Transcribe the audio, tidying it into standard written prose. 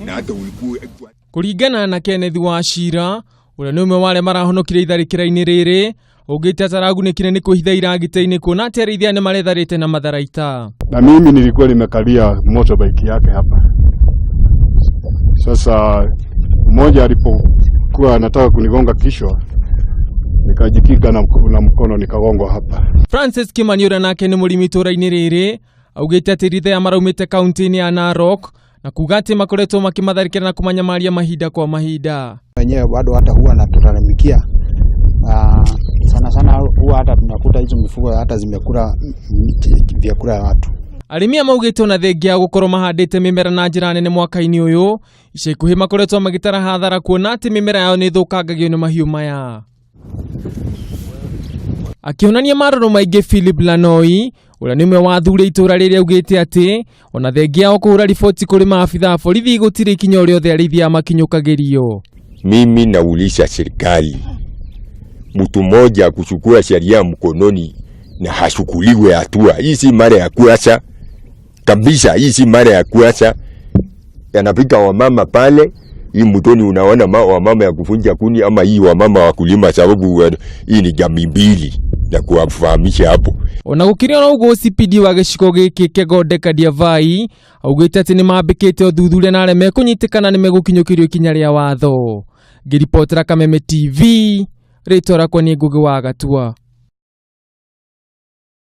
Na hata ulikuwa Kũringana na Kenneth Wachira, ũrĩa nĩ ũmwe wa arĩa marahonokire itharĩkĩra-inĩ rĩrĩ, augĩte ataragunĩkire nĩ kwĩhitha iragita-inĩ kuona atĩ arĩithi aya nĩ maretharĩte na matharaita. Na mimi nilikuwa nimekalia motorbike yake hapa. Sasa mmoja alipokuwa anataka kunigonga kichwa, nikajikinga na mkono nikagongwa hapa. Francis Kimani ũrĩa nake nĩ mũrĩmi itũũra-inĩ rĩrĩ, augĩte atĩ ritha aya maraumĩte kaunti-inĩ ya Narok na kuga atĩ makoretwo makĩmatharĩkĩra na kũmanyamaria mahinda kwa mahinda. Wenyewe bado hata huwa natulalamikia sana sana, huwa hata tunakuta hizo mifugo hata zimekula vyakula ya watu. Arĩmi aya maugĩte ona thengia ya gũkorwo mahandĩte mĩmera na njĩra nene mwaka-inĩ ũyũ, ica ikuhĩ makoretwo magĩtara hathara kuona atĩ mĩmera yao nĩ ĩthũkangagio nĩ mahiũ maya. Akĩonania marũrũ maingĩ Philip Lanoi ũrĩa nĩ ũmwe wa athuri a itũũra rĩrĩ augĩte atĩ ona thengia yao kũhũra riboti kũrĩ maabitha a borithi gũtirĩ ikinya o rĩothe arĩithi aya makinyũkagĩrio. Mimi naulisha serikali, mtu mmoja kuchukua sheria mkononi na hachukuliwe hatua. Hii si mara ya kwanza kabisa, hii si mara ya kwanza. Yanapita wamama pale hii mtoni, unaona wamama ya kufunja kuni ama hii wamama wa kulima, sababu hii ni jamii mbili na kuwafahamisha hapo. Ona gũkĩrĩ ona ũguo CPD wa gĩcigo gĩkĩ Kegonde Kadiavai augĩte atĩ nĩ mambĩkĩte ũthuthuria na arĩa mekũnyitĩkana nĩ megũkinyũkĩrio ikinya rĩa watho. Ngĩribotera Kameme TV, rĩtwa rĩakwa nĩ Ngũgĩ wa Gatua.